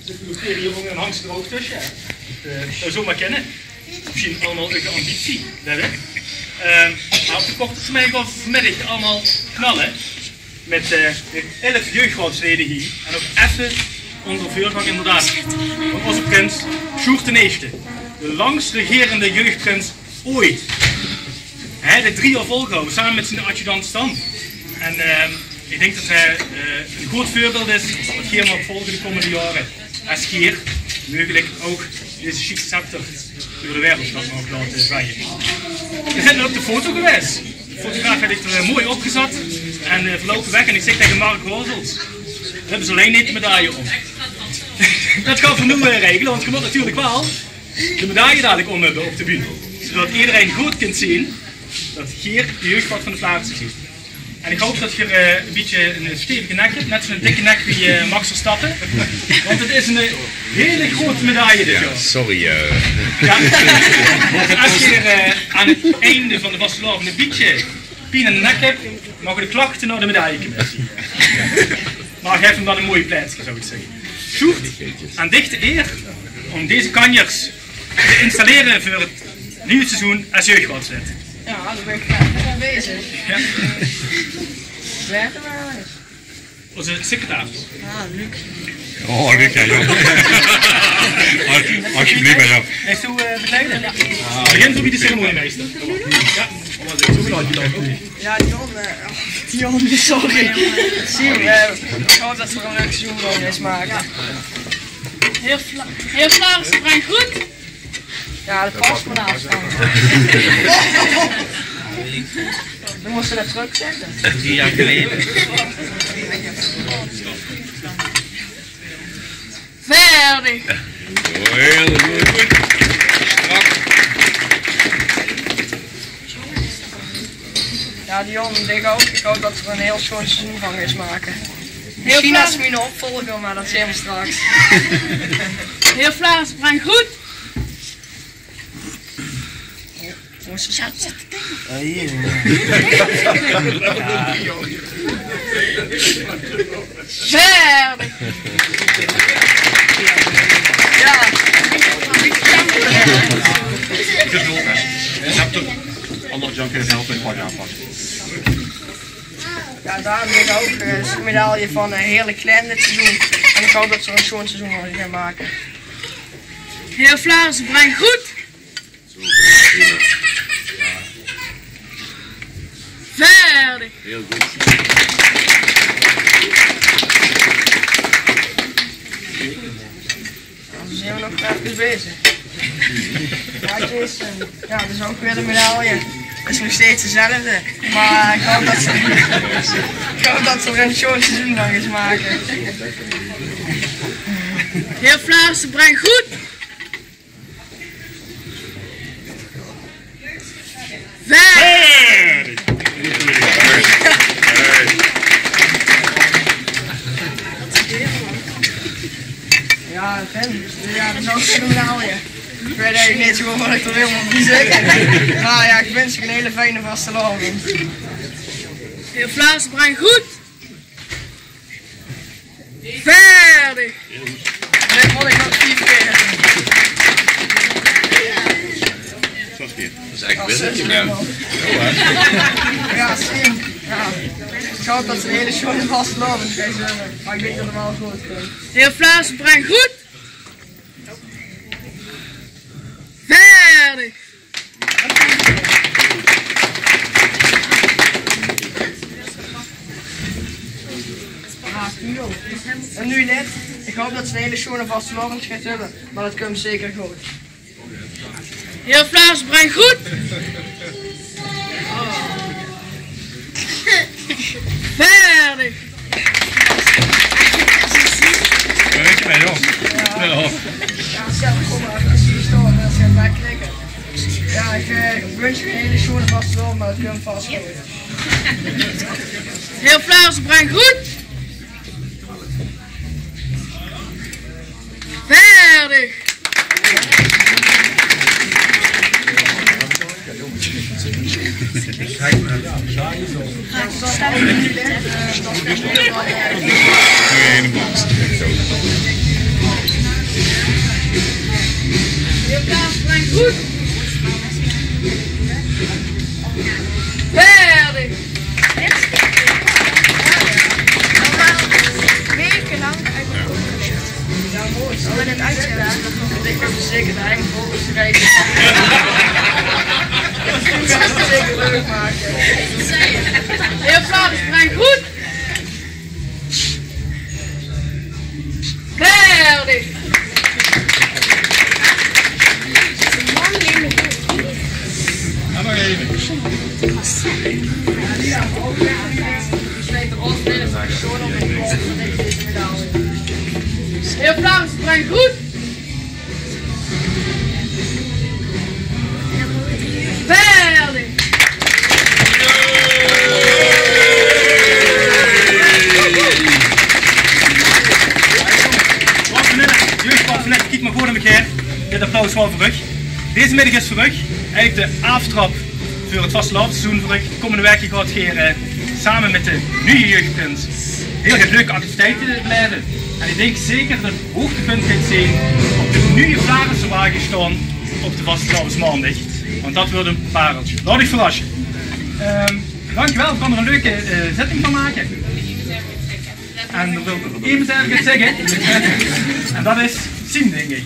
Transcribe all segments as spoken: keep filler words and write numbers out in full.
Ze filosoferen hie ónger en hangt ze d'r ouch tösse, hè. Eh, zou zomaar kinne. Mesjien allemaol oet de ambitie, det weit ich. Ehm, mer op de korte termijn gaon ze vanmiddig allemaol knalle mit, eh, mit elf jeugdraodsleden hie. En ouch effe ónger veurgank inderdaad van ózze prins Sjoerd d'n Ierste. De langst regerende jeugdprins ooit. Hae haet 't drie jaor volgehawwe, same mit zien adjudant Stan. En, ehm, ich dink det hae, eh, ein good veurbeeld is, waat geer maag volge de kómmende jaore. Es geer meugelik ouch deze sjieke scepter euver de wereld gaot maoge laote zwaaie. Veer zeen op de foto gewaes. De fotograaf haet 't, eh, mooi opgezat. En, eh, veer loupe weg en ich zèk taenge Mark Horzels: "Höbbe ze allein neet de medaille óm?" Det gaon veer noe, eh, regele, want geer mót natuurlik waal de medaille dalik óm höbbe op de bühne, zoetot ederein good kint zeen det geer de jeugdpad van de Flaarisse zeet. En ich haop det geer, eh, ein bietje ein, eh, stevige nek höbt, net zoe'n dikke nek wie, eh, Max Verstappen. Want 't is ein, eh, hiel groeat medaille dit jaor. Sorry, eh. Jao. Es geer, eh, aan 't einde van de vastelaovend ein bietje pien aan de nek höbt, maoge de klachte nao de medaillecommissie. Mer gaef 'm dan ein mooi plaetske, zou ich zègke. Sjoerd, aan dich de eer óm deze kanjers te installere veur 't nuuj seizoen es jeugdraodslid. Jao, dao bön ich graag mit aanwezig. Jao. Wae waas 't? Ózze secretaris. Ah, Luc. Oh, Luc, jao, jao. Alsjeblieft, jao. Is doe, eh, begeleide? Begin veur wie de ceremoniemeister. Jao. Jao, Dion, eh, Dion, sorry. Zie, eh, ich haop det v'r ein leuk seizoen gaon make. Heer Fla-, heer Flaarisse, breng good. Jao, det pas vanaaf staan. Dan mós se det trökzègke. Drie jaor geleje. Veerdig. Oh, hiel good. Jao, Dion, ich dink ouch, ich haop det v'r ein hiel sjoon seizoen van gaon make. Mesjien es miene opvolger, mer det zeen v'r straks. Heer Flaarisse, breng good. Mós se zelf zitte, dink ich. Ah, hie, jao. Veerdig. Jao. Ich bedoel, ich höb toch anger junk in 't help en pak aanpak. Jao, daorum dink ich ouch, eh, is de medaille van, eh, hiel klein dit seizoen. En ich haop det ze ein sjoon seizoen van gaon make. Heer Flaarisse, breng good. Veerdig. Hiel good. Dan zeen v'r nog effe bezig. Jao, Jason. Jao, det is ouch weer de medaille. Det is nog steeds dezelfde. Mer ich haop det ze, ich haop det ze d'r ein sjoon seizoen van gaon make. Heer Flaarisse, breng good. Veer. Jao, Finn. Jao, det is ouch ein medaille. Ich weit eigelik neet zoe good waat ich d'r hielemaol bie mót zègke. Mer jao, ich wins uch ein hiel fijne vastelaovend. Heer Flaarisse, breng good. Veerdig. Dit mót ich nog vief kier. Zös kier. Det is ech bès get, jao. Jao, slim. Jao. Ich haop det ze ein hiel sjoon vastelaovend kriege, mer ich dink det 't waal good kump. Heer Flaarisse, breng good. Veerdig. Ein nuuj lid. Ich haop det ze ein hiel sjoon vastelaovend gaon höbbe, mer det kump zeker good. Heer Flaarisse, breng good. Veerdig. Jao, ich bön, jao. Jao. Jao, zelf kómme, effe hie staon, det is get mekkelik. Jao, ich, eh, wins uch ein hiel sjoon vastelaovend, mer det kump vas good. Heer Flaarisse, breng good. Veerdig. Veertig. Normaal weke lang oet de kop gelegd. Jao, mooi. Zoe in 't oetzicht. Ich bön verzeker det ich volgende waek. Ich gaon 't zeker leuk make. Heer Flaarus, breng good. Veertig. Heer Flaarus, breng good. Veertig. Jeugdpad van Vlette, kiek mer good óm uch haer. Dit applaus waor veur uch. Deze middig is veur uch eigelik de aaftrap veur 't vastelaovesseizoen veur uch. De kómmende waeke gaot geer, eh, same mit de nuje jeugdprins hiel get leuke activiteite belaeve. En ich dink zeker det 't hoogtepunt geit zeen op de nuje Flaarisse wage staon op de vastelaovesmaondig. Want det wuuert ein pareltje. Laot uch verrasse. Ehm, dankjewel, veer gaon d'r ein leuke, eh, zitting van make. En d'r wilt nog emes get zègke. En det is Sien, dink ich.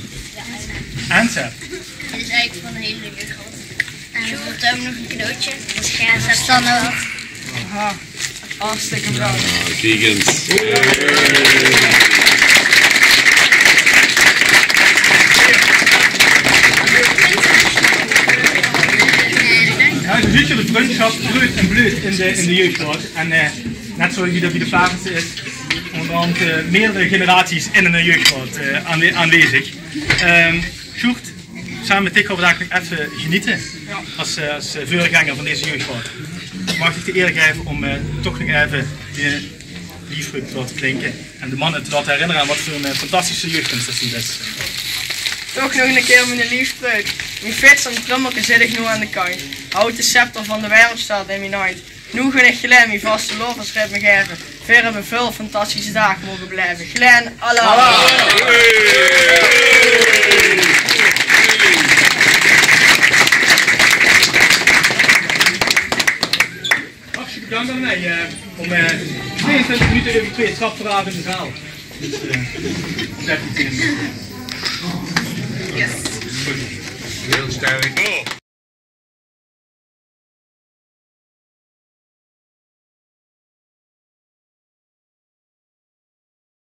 En Seb. Dit is eigelik van de hiele jeugd. En Sjoerd, höbs se nog ein cadeautje? Det is gein Seb dan ouch. Aha. Hartstikke bedank. Jao, kiek ins. Jao, zoe zuut geer de vrundsjap greujt en bleujt in de, in de jeugdraod. En, eh, net zoe wie det bie de Flaarisse is, ónger andere, eh, meerdere generaties in eine jeugdraod, eh, aanwe-, aanwezig. Ehm, Sjoerd, same mit dich gaon v'r vandaag nog effe genete. Jao. Es, eh, es, eh, veurgenger van deze jeugdraod. Maag ich dich de eer gaeve óm, eh, toch nog effe de liefkreuk te laote klinke en de manne te laote herinnere aan waat veur ein, eh, fantastische jeugdprins det se bös. Toch nog ein kier mien liefkreuk. Mien fits en trummelke zèt ich noe aan de kantj. Haoj de scepter van de Wermstad in mien handj. Noe gaon ich Glenn mien vastelaovesritme gaeve. Veer höbbe väöl fantastische daag moge belaeve. Glenn, alaaf! Hartstikke bedank aan mich, eh, óm, eh, tweeëntwintig minute euver twee trap te raope in de zaal. Dus, eh, det is, eh, yes. Hiel sterk.